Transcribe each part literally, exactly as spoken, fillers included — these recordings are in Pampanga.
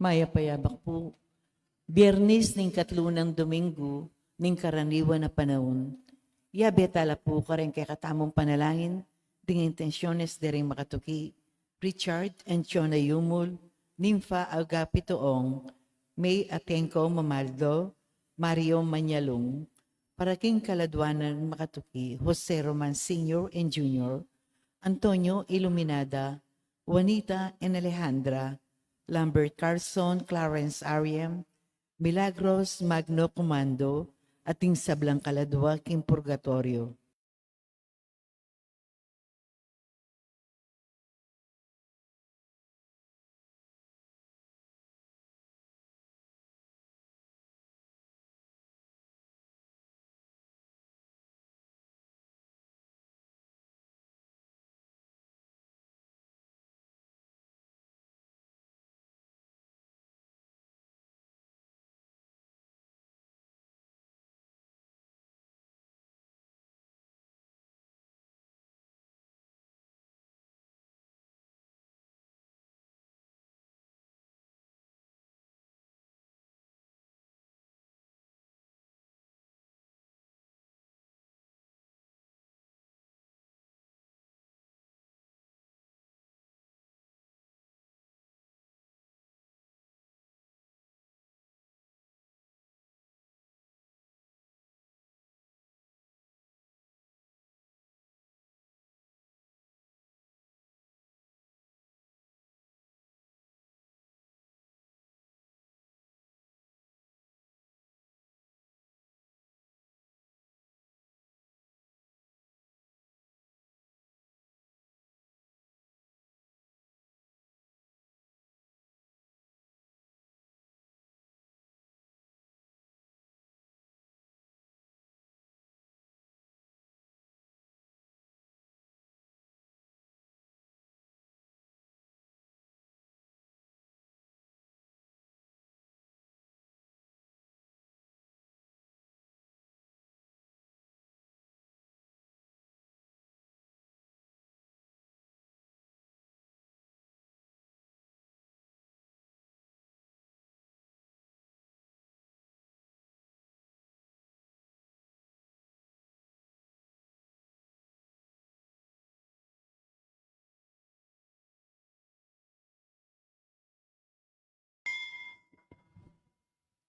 Mayap a yabak pu. Biernis ning katlu nang Dominggu ning karaniwan a panaun. Yabe tala pu kareng kekatamung panalangin ding intensiones de ring makatuki Richard and Chona Yumul, Nympha Agapito Ong, May Atenco Mamaldo, Mario Manyalung, para king kaladwa nang makatuki Jose Roman Senior and Junior, Antonio Iluminada, Juanita and Alejandra, Lambert Carson, Clarence Ariem, Milagros Magno Comando, at ding sablang kaladwa king purgatorio.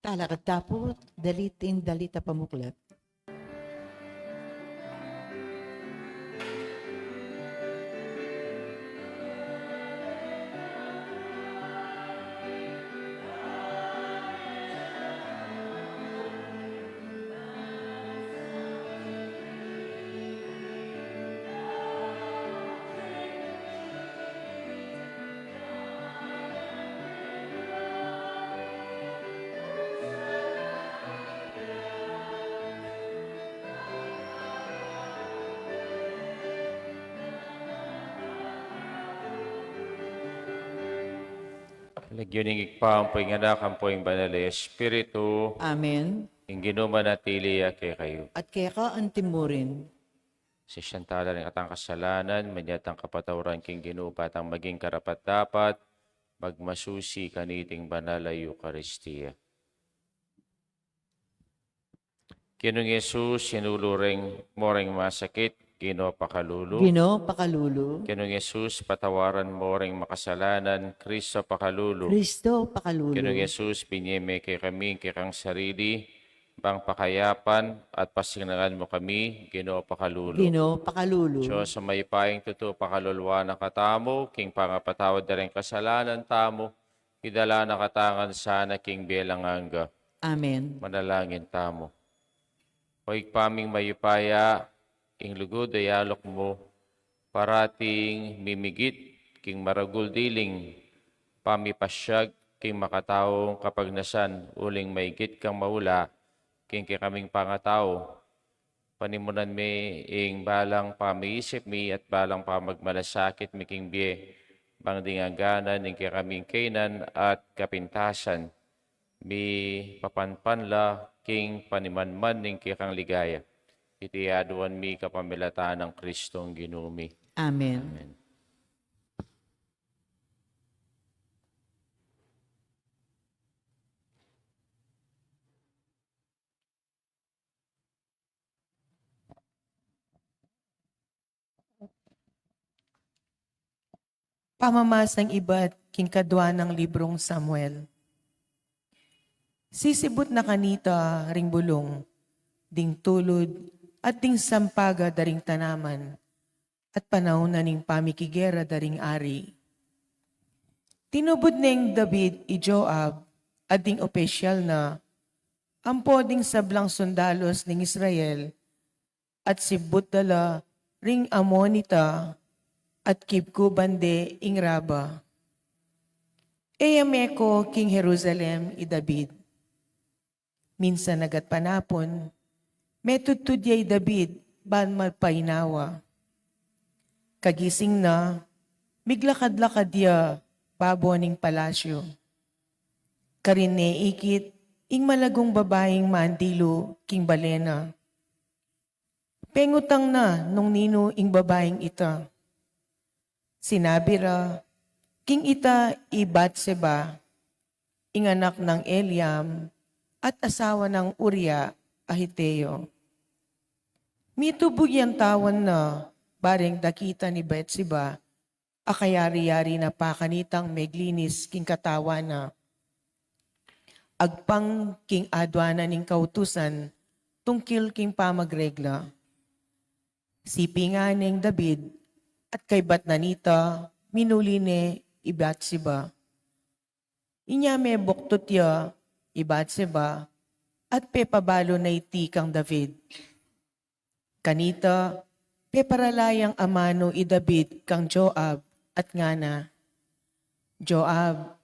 Talakad ta pu, dalit ing dalit a pamuklat. Lagyu ning Ibpa, ampo ing Anak, ampo ing Banal a Espiritu. Amen. Ing Ginu manatili ya kekayu. At keka antimurin. Sisian tala ring katang kasalanan, manyatang kapatawaran king Ginu, ba tang maging karapat-dapat magmasusi kaniting banal a Eukaristia. King Nung Jesus, sinulu reng, mo reng masakit, Ginu pakalulu. Ginu pakalulu. King Nung Jesus, patawaran mo reng makasalanan, Kristo pakalulu. Kristo pakalulu. King Nung Jesus, binie me kekami ing kekang sarili, bang pakayapan at pasignangan mu kami, Ginu pakalulu. Ginu pakalulu. Dios a mayupayang tutu, pakaluluan na katamu, king pangapatawad da ring kasalanan tamu, idala na katamu ngan sana king bie alang angga. Amen. Manalangin tamu. O Ibpa ming mayupaya, ing lugud a yalok mu, parating mimigit king maragul diling pamipasiag king makataung kapagnasan, uling maigit kang maula king kekaming pangatau. Panimunan mi ing balang pamiisip mi at balang pamagmalasakit mi king bie, bang ding angganan ning kekaming kainan at kapintasan, mipapanpan la king panimanman ning kekang ligaya. Iti aduan mi kapamilatan nang Kristong Ginu mi. Amen. Amen. Pamamasang ibat king kadua nang librung Samuel. Sisibut na kanita ring bulung, ding tulud, at ding sampaga da ring tanaman, at panaun na ning pamikigera da ring ari. Tinubud neng David i Joab, at ding opisyal na, ampo ding sablang sundalos ning Israel, at sibut da la ring Amonita, at kibkuban de ing Raba. E ya meko king Jerusalem i David. Minsan agat panapun, metudtud ya i David ban magpainawa. Kagising na, miglakad-lakad ya babo ning palasyu. Karin ne ikit ing malagung babaing mandilu king bale na. Pengutang na nung ninu ing babaing ita. Sinabi ra, king ita i Batseba, ing anak nang Eliam, at asawa nang Uria a Heteo. Mitubug yang tawan na, bareng dakita ni Batseba, a kayari-yari na pa kanitang meglinis king katawan na. Agpang king adua na ning kautusan tungkil king pamagregla. Sipingan neng David, at kaybat na nita, minuli ne i Batseba. Inya mebuktut ya i Batseba, at pepabalu na iti kang David. Kanita, peparala yang amanu i David kang Joab, at ngana, Joab,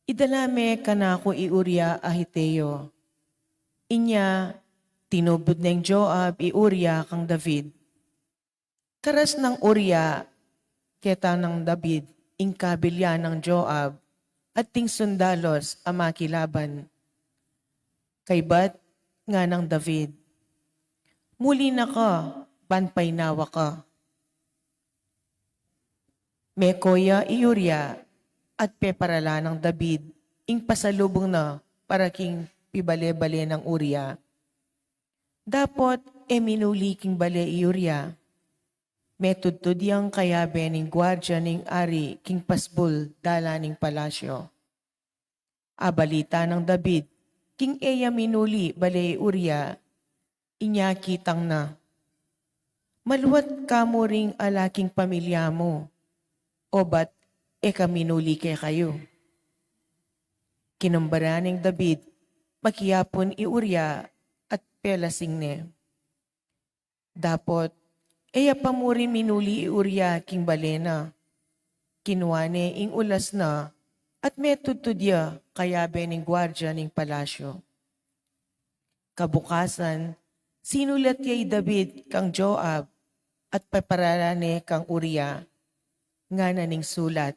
idala me kanaku i Uria a Heteo. Inya, tinubud neng Joab i Uria kang David. Karas nang Uria, keta nang David ing kabilyan nang Joab, at ding sundalos a makilaban. Kaybat, nganang David, muli na ka, ban painawa ka. Meko ya i Uria, at peparala nang David ing pasalubung na para king pibale-bale nang Uria. Dapot e minuli king bale i Uria. Metudtud yang kayabe ning guardia ning ari king pasbul dalan ning palasyo. Abalita nang David king e ya minuli bale i Uria, inya kitang na, maluat ka mu ring ala king pamilya mu, obat e ka minuli kekayu. Kinumbaran neng David makiapun i Uria at pelasing ne. Dapot, e ya pa mu rin minuli i Uria king bale na. Kinua ne ing ulas na at metudtud ya kayabe ning guardia ning palasyo. Kabukasan, sinulat ya i David kang Joab at peparala ne kang Uria. Ngana ning sulat,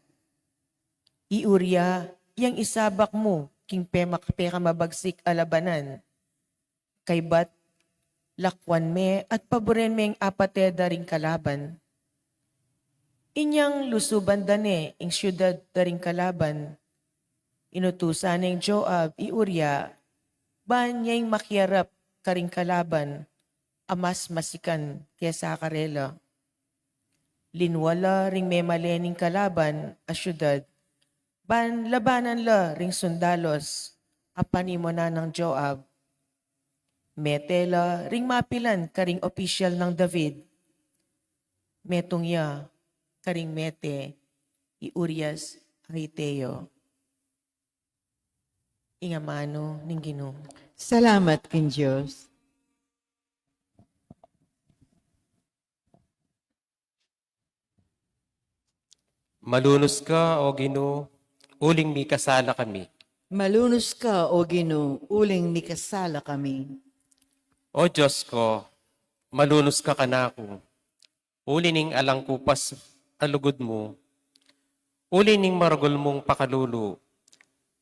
i Uria yang isabak mu king pemak-, pekamabagsik a labanan. Kaybat, lakwan me at paburen meng apate da ring kalaban. Inyang lusuban da ne ing syudad da ring kalaban. Inutusan neng Joab i Uria, ban ya ing makiarap karing kalaban a mas masikan kesa karela. Linwa la ring memalen ning kalaban a syudad, ban labanan la ring sundalos a panimunan nang Joab. Mete la ring mapilan karing opisyal nang David. Metung ya karing mete i Urias a Heteo. Ing amanu ning Ginu. Salamat king Dios. Malunus ka, O Ginu, uling mikasala kami. Malunus ka, O Ginu, uling mikasala kami. O Dios ko, malunus ka kanaku, uli ning alang kupas a lugud mu, uli ning maragul mung pakalulu,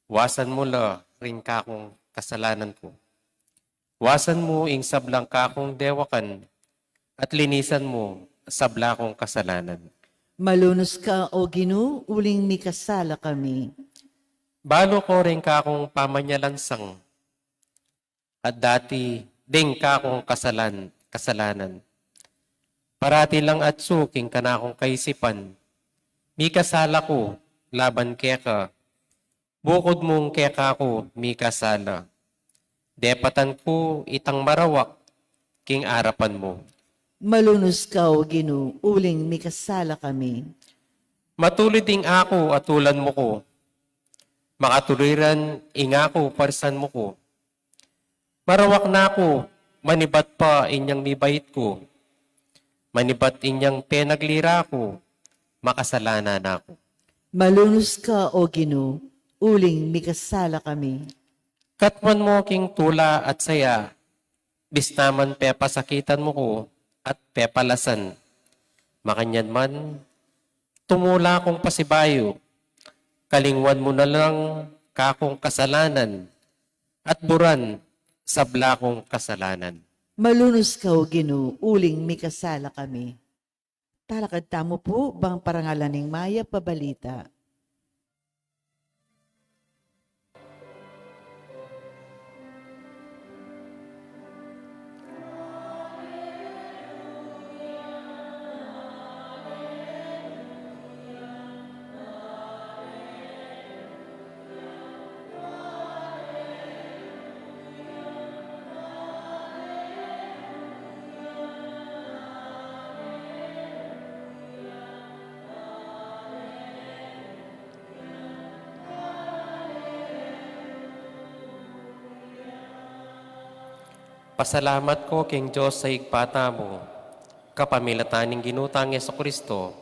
wasan mu la ring kakung kasalanan ku. Wasan mu ing sablang kakung dewakan, at linisan mu sabla kung kasalanan. Malunus ka, O Ginu, uling mikasala kami. Balu ko ring kakung pamanyalansang, at dati ding kakung kasalan-, kasalanan. Parati lang atsu king kanakung kaisipan, Mikasala ku laban keka, bukud mung keka ku mikasala. Depatan ku itang marawak king arapan mu. Malunus ka, O Ginu, uling mikasala kami. Matulid ing aku atulan mu ku. Makatuliran ing aku parsan mu ku. Marawak na ku, manibat pa inyang mibait ku. Manibat inyang penaglira ku, makasalanan na ku. Malunus ka, O Ginu, uling mikasala kami. Katwan mu king tula at saya, bista man pepasakitan mu ku at pepalasan. Makanyan man, tumula kung pasibayu, kalingwan mu na lang kakung kasalanan, at buran sabla kung kasalanan. Malunus ka, O Ginu, uling mikasala kami. Talakad tamu pu bang parangalan ing Mayap a Balita. Pasalamat ko king Dios a Ibpa tamu, kapamilatan ning Ginu tang Jesucristo,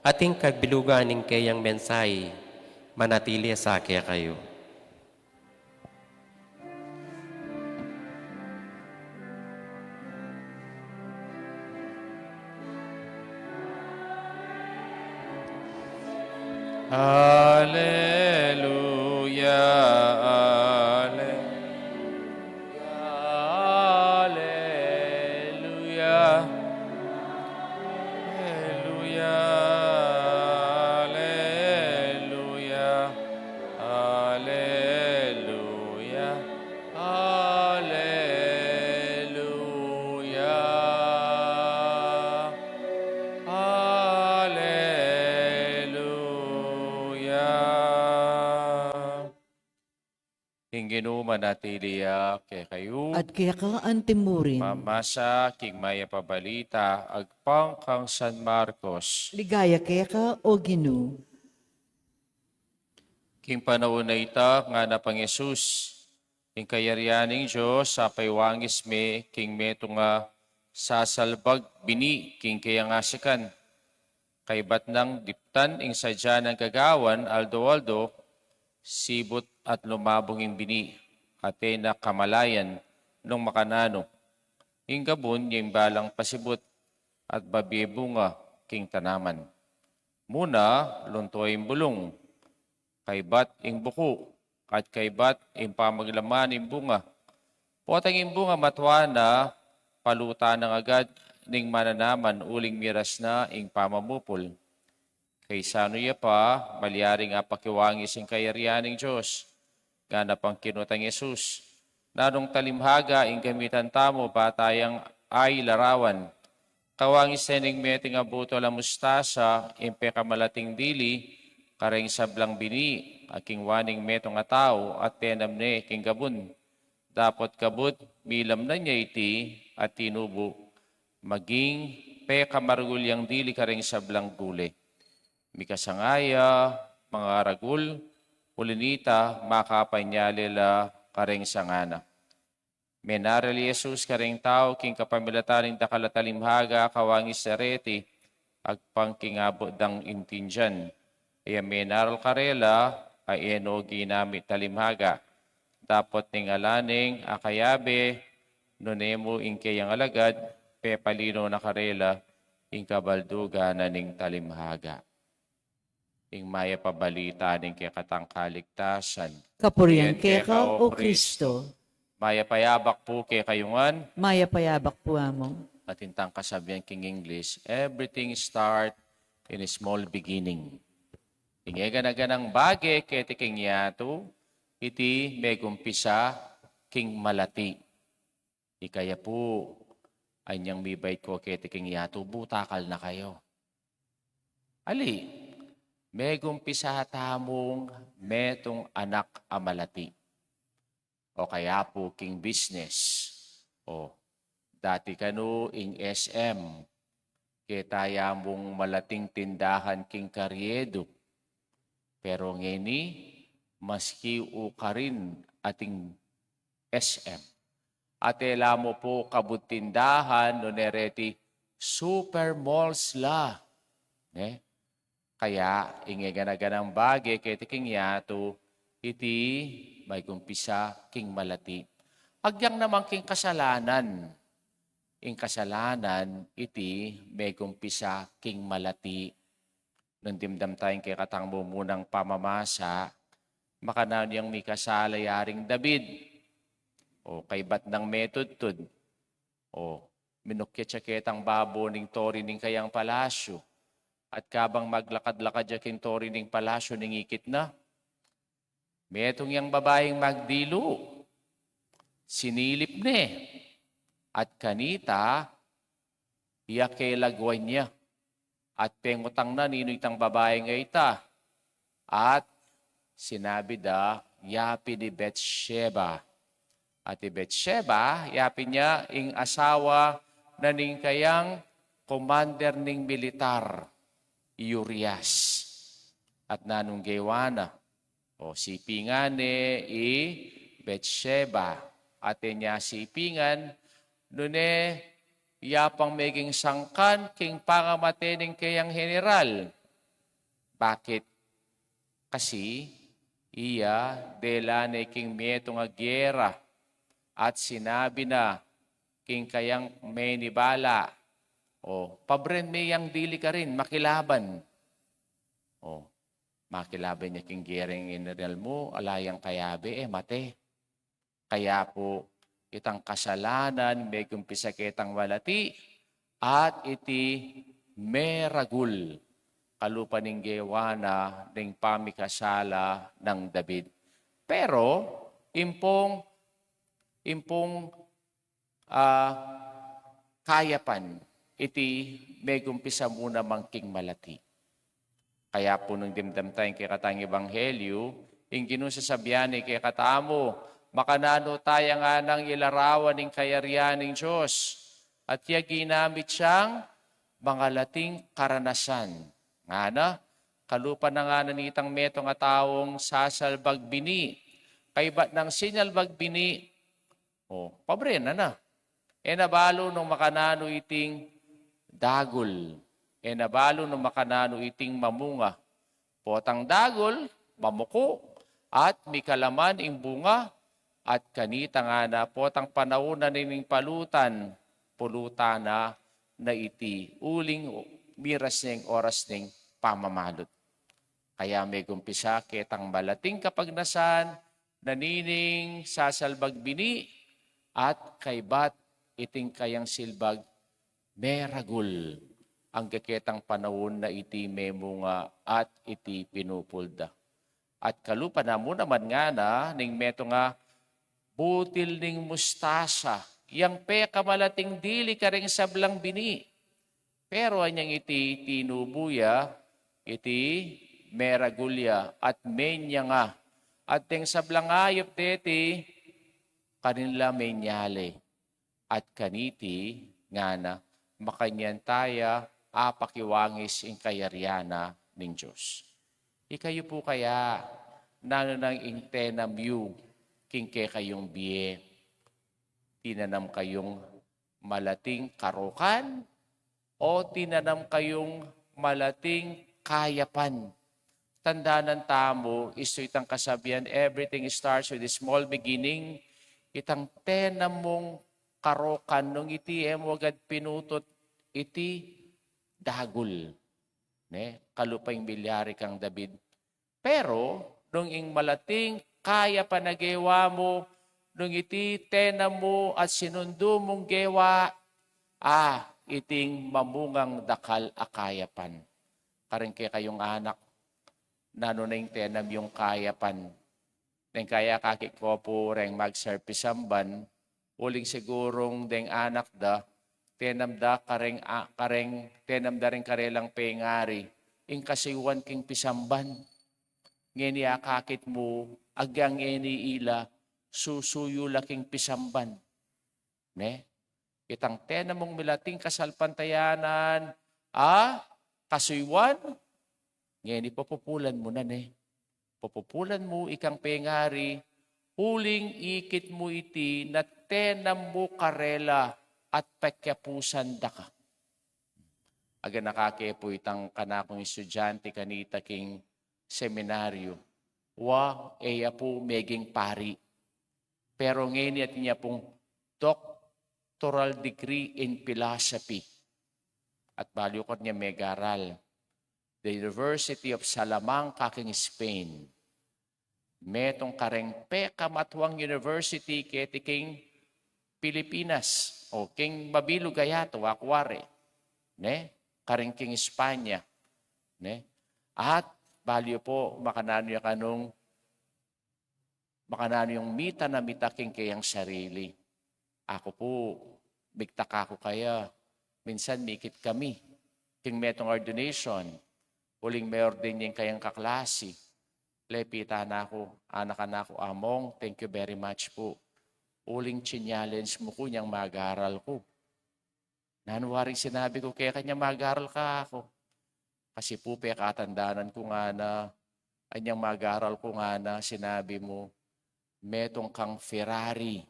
at ing kabilugan ning keyang mensahe, manatili sa kekayu. Aleluya, aleluya, aleluya, aleluya, aleluya, aleluya, aleluya. Aleluya. Ing Ginu manatili ya kekayu. At keka antimurin. Pamasa king Mayap a Balita agpang kang San Marcos. Ligaya keka, O Ginu. King panaun a ita, ngana pang Jesus, ing kayarian ning Dios apaiwangis me king metung a sasalbag bini king keyang asikan. Kaybat nang diptan ing sadya nang gagawan aldo-aldo, sibut at lumabung ing bini, at e na kamalayan nung makananu. Ing gabun ya ing balang pasibut, at babie bunga king tanaman. Muna, lunto ing bulung, kaybat ing buku, at kaybat ing pamaglaman ning bunga. Potang ing bunga matua na, palutan nang agad ning mananaman uling miras na ing pamamupul. Kaisanu ya pa, malyaring apakiwangis ing kayarian ning Dios. Ngana pang kinutang Jesus, nanung talimhaga ing gamitan tamu ba tayang ay larawan? Kawangis ne ning metung a butul a mustasa, ing pekamalating dili kareng sablang bini a king waning metung a tau at tenam ne king gabun. Dapot kabud milamnan ya iti at tinubu, maging pekamaragul yang dili kareng sablang gule. Mikasanga ya, mangaragul, uli nita makapanyali la kareng sanga na. Menaril i Jesus kareng tau king kapamilatan ning dakal a talimhaga a kawangis da reti, agpang king abut dang intindian. E ya menaril karela a e no ginamit talimhaga. Dapot ning ala neng akayabe, nune mu ing keyang alagad, pepalino na karela ing kabaldugan na ning talimhaga. Ing mayap a balita ning kekatang kaligtasan. Kapurian keka, O Kristo. Mayap a yabak pu kekayu ngan. Mayap a yabak pu, Among. Atin tang kasabian king English, "Everything start in a small beginning." Ing e gana-ganang bage keti king yatu, iti megumpisa king malati. Ikaya pu, anyang mibait ko keti king yatu, butakal na kayu. Ali, Megumpisa tamung metung anak a malati. O kaya pu king business. O, dati kanu ing S M, keta ya mung malating tindahan king Carriedo. Pero ngeni, maski u karin ating S M. At e la mu pu kabud tindahan, nune reti super malls la. Ne? Kaya, ing e gana-ganang bage keti king yatu, iti megumpisa king malati. Agyang naman king kasalanan. Ing kasalanan, iti megumpisa king malati. Nung dimdam taya ing kekatang mumunang pamamasa, makananu yang mikasala ya ring David. O, kaybat nang metudtud. O, minukyat ya ketang babo ning tori ning kayang palasyu. At kabang maglakad-lakad ya king tori ning palasyu, ningikit na, metung yang babaing magdilu. Sinilip ne. At kanita, iya kelagwan ya. At pengutang na ninu itang babaing ita. At sinabi da, ya pin i Bathsheba. At i Bathsheba, ya pin ya ing asawa na ning kayang commander ning militar, i Urias. At nanung gewa na? O, sipingan ne i Bathsheba. At e ne ya sipingan, nune ya pang meging sangkan king pangamate ning kayang general. Bakit? Kasi iya, dela ne king metung a gera, at sinabi na king kayang menibala, o, pabren me yang dili karin, makilaban. O, makilaban ya king gera ing general mu, ala yang kayabe, e mate. Kaya pu, itang kasalanan, megumpisa ketang malati, at iti meragul, kalupa ning gewa na ning pamikasala nang David. Pero, impong, impong, ah, kayapan, iti megumpisa mu naman king malati. Kaya pu nung dimdam taya ing kekatang ebanghelyu, ing Ginu sasabian ne kekatamu, makananu taya nganang ilarawan ing kayarian ning Dios, at ya ginamit yang mangalating karanasan. Ngana, kalupa na ngana nitang metung a taung sasalbag bini, kaybat nang sinalbag bini, o, pabren na na. E na balu nung makananu iting dagul. E na balu nung makananu iting mamunga. Potang dagul, mamuku, at mikalaman ing bunga, at kanita ngana potang panaun na ning palutan, pulutan na, na iti uling miras ne ing oras ning pamamalut. Kaya megumpisa ketang malating kapagnasan, na nining sasalbag bini, at kaybat iting kayang silbag meragul, angga ketang panaun na iti memunga at iti pinupulda. At kalupa na mu naman ngana ning metung a butil ning mustasa, yang pekamalating dili karing sablang bini. Pero anyang iti tinubu ya, iti meragul ya, at menyanga. At deng sablang ayup deti, karin la menyale. At kaniti, ngana, makanyan taya apakiwangis ing kayarian na ning Dios. Ikayu pu kaya, nanu nang ing tenam yu king kekayung bie? Tinanam kayung malating karokan, o tinanam kayung malating kayapan? Tandanan tamu, isu itang kasabian, everything starts with a small beginning. Itang tenam mung karokan, nung iti e mu agad pinutut, iti dagul. Ne? Kalupa ing milyari kang David. Pero, nung ing malating kayapan a gewa mu, nung iti tenam mu at sinundu mung gewa, a, iting mamungang dakal a kayapan. Karing kekayung anak, nanu na ing tenam yung kayapan? Neng kaya kakit ko pu reng magserpisamban, uling sigurung deng anak da, tenam da kareng, a, kareng, tenam da reng karelang pengari, ing kasuyuan king pisamban. Ngeni akakit mu, agyang ngeni ila, susuyu la king pisamban. Ne? Itang tena mung milating kasalpantayanan, a, kasuyuan, ngeni popupulan mu na, ne? Popupulan mu ikang pengari, uling ikit mu iti na tenam mu karela at pekyapusan da ka. Agyang akakit pu itang kanakung estudyante kanita king seminaryo. Wa, e ya pu meging pari. Pero ngeni atin ya pung doctoral degree in philosophy. At balu kat nya megaral the University of Salamanca king Spain. Metung kareng pekamatuang university keti king Pilipinas, o king mabilug a yatu, aku wari, ne? Kareng king Espanya, ne? At balu pu, makananu ya kanung, makananu yang mita na mita king kayang sarili. Aku pu, migtaka ku kaya, minsan mikit kami king metung ordination, uling me-ordain ya ing kayang kaklasi. Lepitan na ku, anakan na ku, "Among, thank you very much pu. Uling chinallenge mu ku nyang magaral ku." Nanu wari sinabi ku kekanya, "Magaral ka aku." Kasi pu pekatandanan ku ngana, anyang magaral ku ngana, sinabi mu, "Metung kang Ferrari,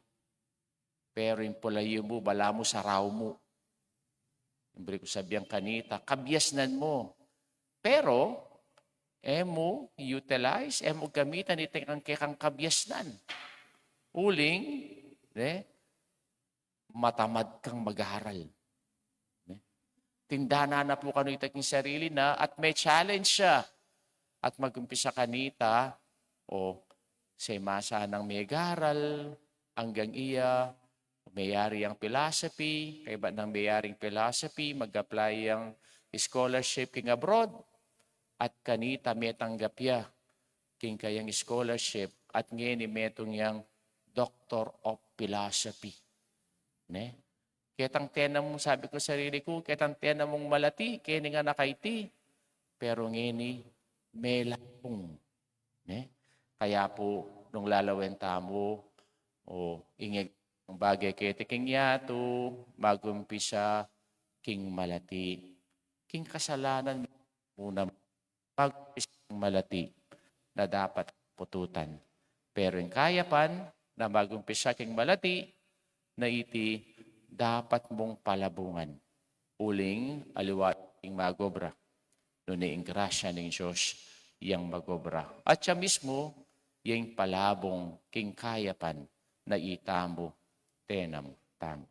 pero ing pulayu mu, balamu saraw mu." Ing buri ku sabian kanita, kabiasnan mu. Pero, e mu utilize, e mu gamitan iting kekang kabiasnan. Uling, ne, matamad kang mag-aral. Ne? Tindanan na pu kanu ita king sarili na at me-challenge ya. At magumpisa kanita, o, sema sanang megaral, anggang iya, meyari yang philosophy, kaybat nang meyaring philosophy, mag-apply yang scholarship king abroad, at kanita metanggap ya king kayang scholarship, at ngeni metung yang Doctor of Philosophy. Ne? Ketang tena mung, sabi ku sarili ku, ketang tena mung malati, keni ngan a kaiti, pero ngeni melapung. Ne? Kaya pu, nung lalawen tamu, o, ing bagay keti king yatu, magumpisa king malati. King kasalanan mu na, magumpisa king malati na dapat pututan. Pero ing kayapan na magumpisa king malati na iti dapat mung palabungan. Uling aliwa ing mag-obra, nune ing grasya ning Dios yang mag-obra. At siya mismu, yang palabung king kayapan na itamu, tenam tamu.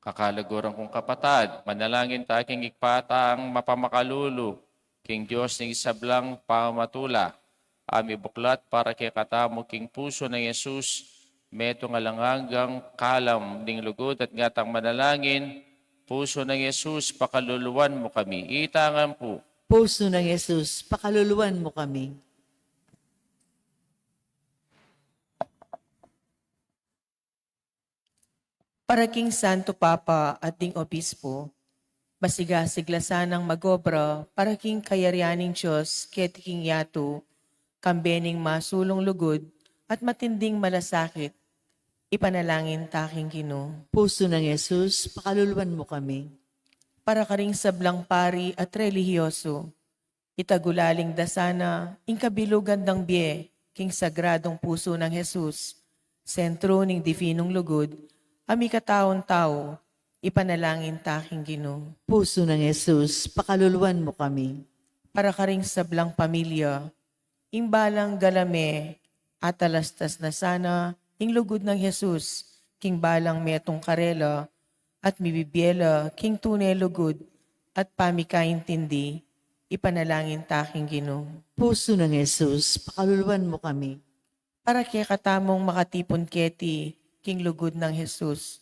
Kakalaguran kung kapatad, manalangin ta king Ibpa tang mapamakalulu, king Dios ning sablang pamamatula, a mibuklat para kekatamu king pusu nang Jesus, metung alang anggang kalam ning lugud at ngatang manalangin, pusu nang Jesus, pakaluluan mu kami. Itangan pu. Pusu nang Jesus, pakaluluan mu kami. Para king Santo Papa at ding Obispo, masigasig la sanang mag-obra para king kayarian ning Dios keti king yatu, kambe ning masulung lugud at matinding malasakit, ipanalangin ta king Ginu. Pusu nang Jesus, pakaluluan mu kami. Para karing sablang pari at relihiyoso, itagulaling da sana ing kabilugan dang bie king sagradung pusu nang Jesus, sentru ning dipinung lugud a mikataung tau, ipanalangin ta king Ginu. Pusu nang Jesus, pakaluluan mu kami. Para karing sablang pamilya, ing balang galame, atalastas na sana ing lugud nang Jesus king balang metung karela, at mibibie la king tune lugud at pamikaintindi, ipanalangin ta king Ginu. Pusu nang Jesus, pakaluluan mu kami. Para kekatamung makatipun keti king lugud nang Jesus,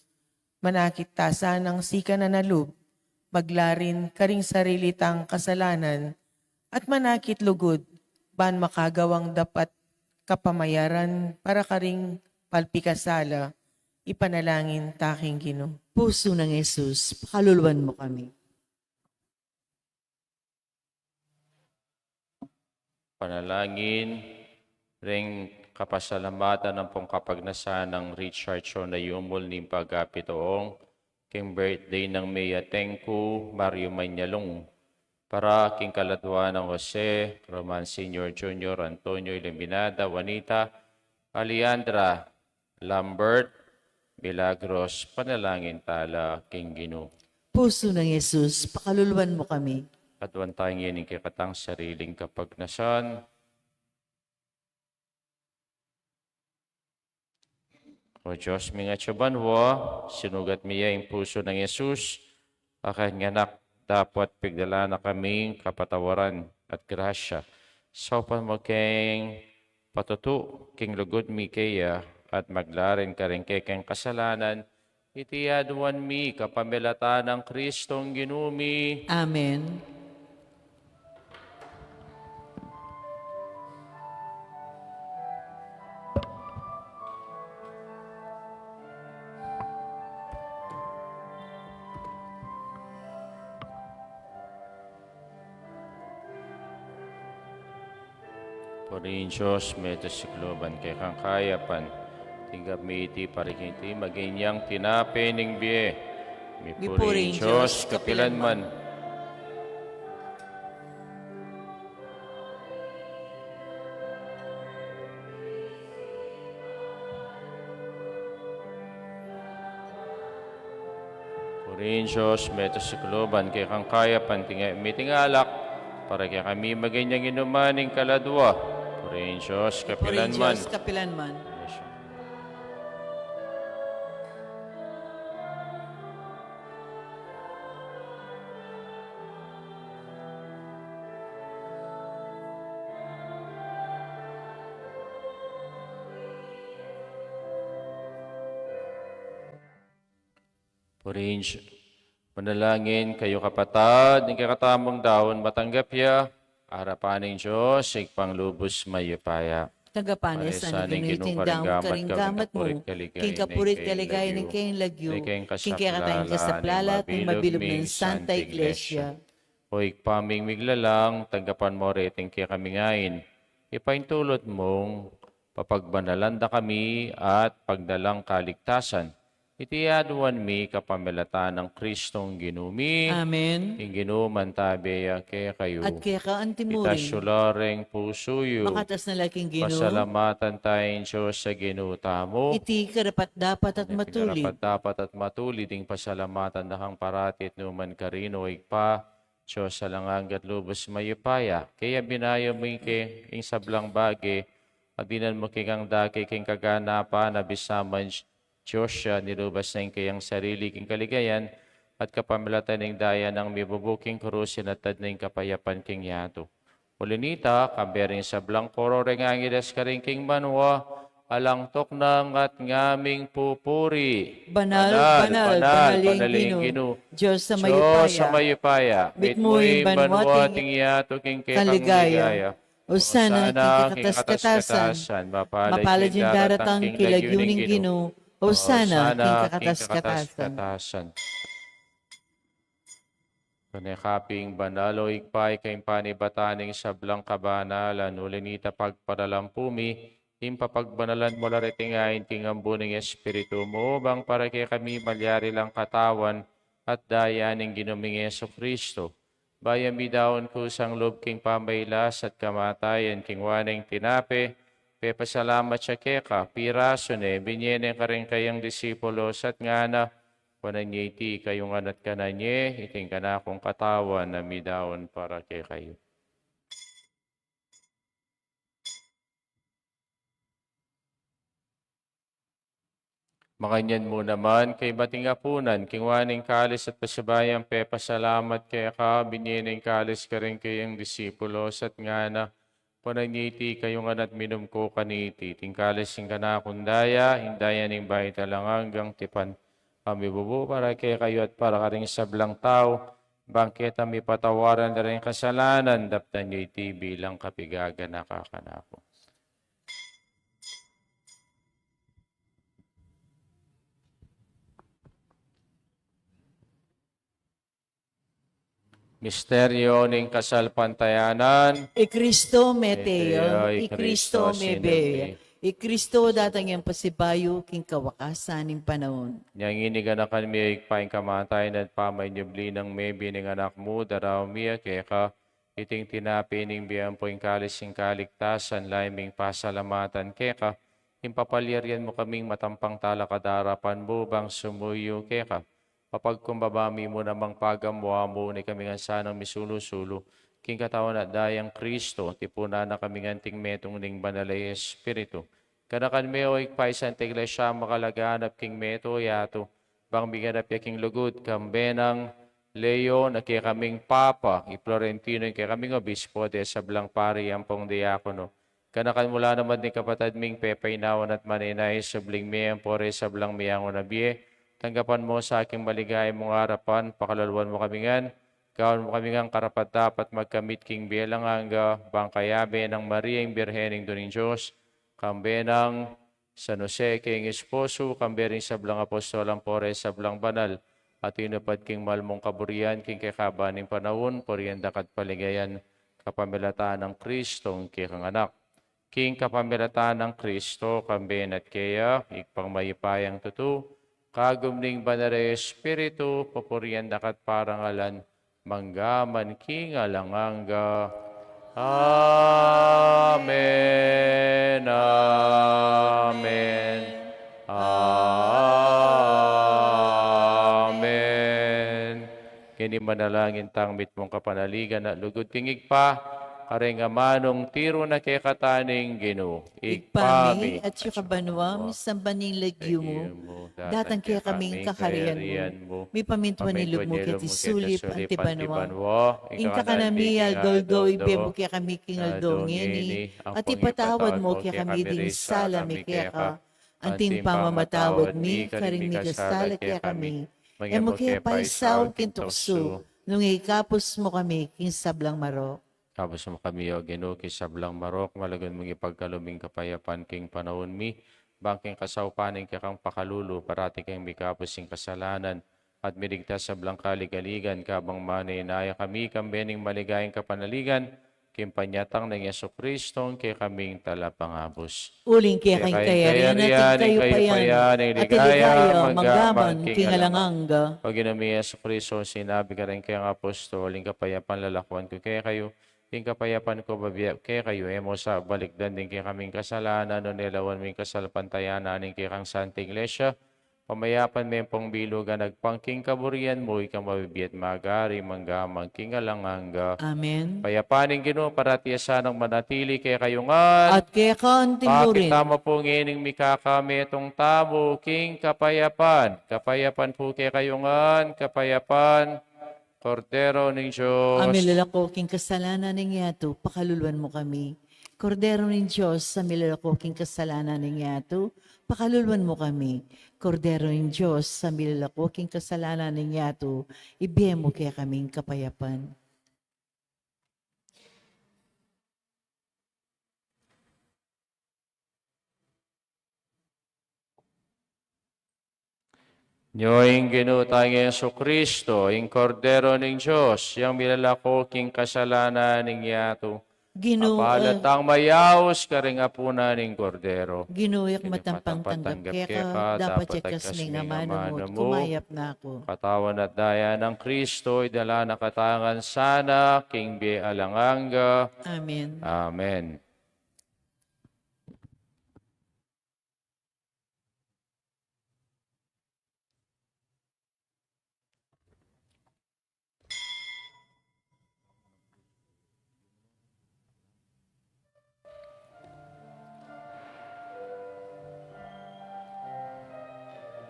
manakit ta sanang sikanan a lub, maglarin karing sarili tang kasalanan, at manakit lugud ban makagawang dapat kapamayaran para karing palpikasala, ipanalangin ta king Ginu. Pusu nang Jesus, pakaluluan mu kami. panalangin, ring kapasalamatan ampong kapagnasan nang Richard Shona Yumul ning pagkapituong, king birthday nang Meyateng ku Mario Mañalong, para king kaladua nang Jose, Roman Senior, Junior, Antonio, Iluminada, Juanita, Alejandra, Lambert, Milagros, panalangin tala king Ginu. Pusu nang Jesus, pakaluluan mu kami. Aduan tamu ing kekatang sariling kapagnasan. O Dios, ming atsu banua, sinugat mi ya ing pusu nang Jesus, a kayang anak, dapot pigdala na kaming kapatawaran at grasya. Saupan mu keng patutu king lugud mi keya, at maglarin karing kekeng kasalanan, iti aduan mi kapamilatan nang Kristong Ginu mi. Amen. Purihin Dios, meto sikloban kekang kayapan, tinggap mi iti para king iti maging yang tinape ning bie. Mipuri ing Dios kapilanman. Purihin Dios, meto sikloban kekang kayapan, tinggap mi iti alak, para kekami maging yang inuman ning kaladua. Purihin Dios kapilanman. Purihin Dios kapilanman. Purihin Dios. Manalangin kayu kapatad, ing kekatamung daun matanggap ya arapan ning Dios, Ibpang lubus mayupaya. Tanggapan na sa ning Ginu ing daun karing gamat mu, king kapurian at kaligayan ning kayang lagyu, king kekatang kasaplalan at ning mabilug nang Santa Iglesia. O Ibpa ming miglalang, tanggapan mu reting kekami ngeni, ipaintulud mung papagbanalan da kami at pagdalang kaligtasan. Iti aduan mi kapamilatan nang Kristong Ginu mi. Amen. Ing Ginu mantabe ya kekayu. At keka antimurin. Itas yu la ring pusu yu. Makatas na la king Ginu. Pasalamatan taya ing Dios a Ginu tamu. Iti karapat-dapat at matulid. Iti karapat-dapat at matulid, ing pasalamatan da kang parati at nukarin man, O Ibpa, Dios alang angga at lubus mayupaya. Kaya binayu mu ing ke, ing sablang bage, at dinan mu kekang dake king kaganapan a bisa man Dios ya, nilubus na ing kayang sarili king kaligayan, at kapamilatan ning daya nang mibubu king krus, inatad na ing kapayapan king yatu. Uli nita, kambe ring sablang koro ring angeles karin king banua, alang tuknang at ngaming pupuri. Banal, banal, banal ing Ginu, Dios a mayupaya. Mitmu ing banua at ing yatu king kekang ligaya. Osana king kakatas-katasan. Mapalad ing daratang king lagyu ning Ginu. Osana king kakatas-katasan. Tune ka pin banal, O Ibpa, ika ing panibatan ning sablang kabanalan, uli nita pagparalampu mi, ing papagbanalan mu la reting ain king ambu ning Espiritu mu, bang para kekami malyari lang katawan at daya ning Ginu ming Jesucristo. Bayu mi daun kusang lub king pamailas at kamatayan, king wa neng tinape, pepasalamat ya keka, pirasu ne, binye ne karing kayang disipulos at ngana, kunan ye iti kayu ngan at kanan ye, iti ing kanakung katawan a midaun para kekayu. Makanyan mu naman, kaybat ning apunan, kinwa ne ing kalis at pasibayu yang pepasalamat keka, binye ne ing kalis karing kayang disipulos at ngana, kunan ye iti kayu ngan at minum ko kaniti, iti ing kalis ning kanakung daya, ing daya ning bayu at alang anggang tipan, a mibubu para kekayu at para karing sablang tau, bang keta mipatawaran la ring kasalanan, daptan ye iti bilang kapigaganaka kanaku. Misteryo ning kasalpantayanan. I Kristo mete ya, i Kristo mebie ya, i Kristo datang yang pasibayu king kawakasan ning panaun. Inya ngeni ganakan mi, o Ibpa, ing kamatayan at pamanyubli nang mebie ning Anak mu, daraun mi ya keka iting tinape ning bie ampong kalis ning kaligtasan, lalam ming pasalamatan keka, ing papalyarian mu kaming matampang talakad king arapan mu bang sumuyu keka. Papagkumbaba mi mu namang pagamu-amu ne kami ngan sanang misulu-sulu king katawan at dayang Kristo, tipunan na kami ngan anting metung ning Banal a Espiritu. Ganakan me, o Ibpa, ing Santa Iglesia makalaganap king meto yatu, bang miganap ya king lugud, kambe nang Leon a kekaming Papa, i Florentino a kekaming Obispo, at e sablang pari ampong diakono. Ganakan mu la naman ding kapatad ming pepainawa at manenaya king subling mie ampo reng sablang meangu na bie. Tanggapan mu sa king maligaya mung arapan, pakaluluan mu kami ngan, gawan mu kami ngan karapat-dapat magkamit king bie alang angga, bang kayabe nang Maria ing Birhen, Indu ning Dios, kambe nang San Jose a keyang esposo, kambe ring sablang apostol ampo reng sablang banal a tinupad king mal mung kaburian king kekaban ning panaun, purian da ka at paligayan kapamilatan nang Kristong kekang Anak. King kapamilatan nang Kristo, kambe na at keya, Ibpang mayupayang tutu, kagum ning Banal a Espiritu, papurian da ka at parangalan mangga man king alang angga. Amen, amen, amen. Ngeni manalangin tang mitmung kapanaligan at lugud king Ibpa, kareng amanung tiru na kekataning Ginu. Ibpa mi, atsu ka banua, misamban ya ing lagyu mu, datang kekami ing kakarian mu, mipamintuan ing lub mu keti sulip anti banua. Ing kakanan mi aldo-aldo ibie mu kekami king aldo ngeni, at ipatawad mu kekami ding sala mi keka, anti ing pamamatawad mi karing mikasala kekami. E mu ke paisaul king tuksu, nune ikabus mu kami king sablang marok. Ikabus mu kami, O Ginu, king sablang marok, malugud mung ipagkalub ing kapayapan king panaun mi, bang king kasaupan ning kekang pakalulu, parati keng mikabus king kasalanan, at miligtas king sablang kaligaligan, kabang manenaya kami, kambe ning maligayang kapanaligan, king panyatang nang Jesucristo, ing kekaming Talapangabus. Uling keka ing kayarian, at ing kayupayan, at ing ligaya, mangga man king alang angga. O Ginu ming Jesucristo, sinabi mu kareng kekang apostol, ing kapayapan lalakuan ku kekayu, ing kapayapan ku bibie ku kekayu, e mu sa balikdan ding kekaming kasalanan, nune lawan mu ing kasalpantayanan ning kekang Santa Iglesia, pamayapan me ampong bilugan agpang king kaburian mu, ika a mabibie at magari mangga man king alang angga. Amen. Ing kapayapan ning Ginu parati ya sanang manatili kekayu ngan. At keka mu rin. Pakit tamu pu ngening mikakametung tamu king kapayapan. Kapayapan pu kekayu ngan, kapayapan. Kordero ning Dios, a milalako king kasalanan ning yatu, pakaluluan mu kami. Kordero ning Dios, a milalako king kasalanan ning yatu, pakaluluan mu kami. Kordero ning Dios, a milalako king kasalanan ning yatu, ibie mu kekami ing kapayapan. Nyo ing Ginu tang Jesucristo, ing Kordero ning Dios, yang milalako king kasalanan ning yatu. Ginu, mapalad tang mayaus karing apunan ning Kordero. Ginu, e ku matampang tanggap keka, dapot agkas me ing amanu mu, kumayap na ku. Katawan at daya nang Kristo, idala na katamu ngan sana king bie alang angga. Amen. Amen.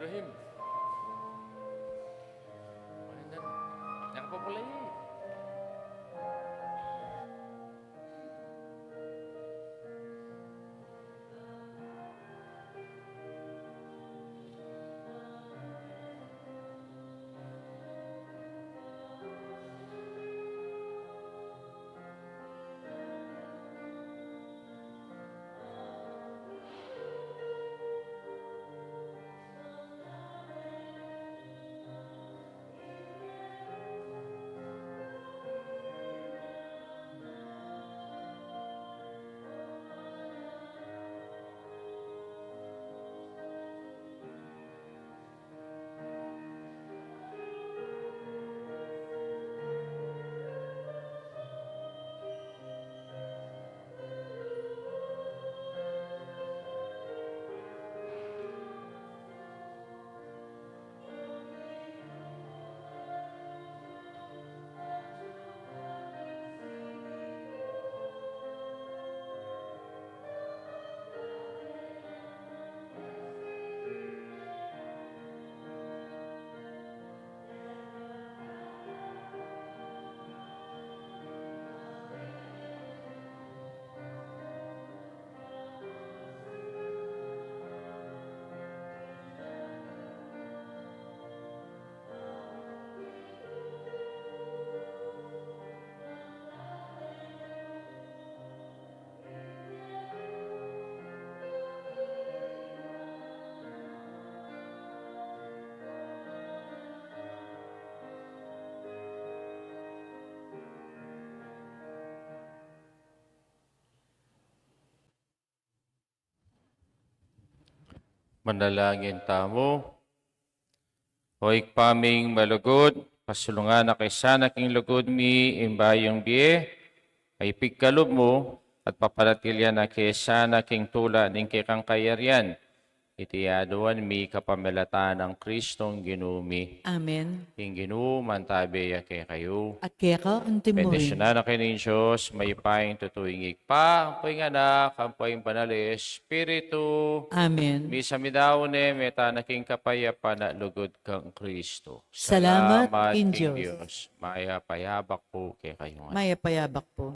Ibrahim. Nakapapalay. Manalangin tamu. O Ibpa ming malugud, pasulungan na ke sana king lugud mi ing bayung bie a ipigkalub mu, at papanatilian na ke sana king tula ning kekang kayarian. Iti aduan mi kapamilatan nang Kristong Ginu mi. Amen. Ing Ginu mantabe ya kekayu. At keka antimurin. Bendisyunan na kayu ning Dios, mayupayang tutu ing Ibpa, ampo ing Anak, ampo ing Banal a Espiritu. Amen. Misa midaun ne, meta na king kapayapan at lugud kang Kristo. Salamat king Dios. Mayap a yabak pu kekayu ngan. Mayap a yabak pu.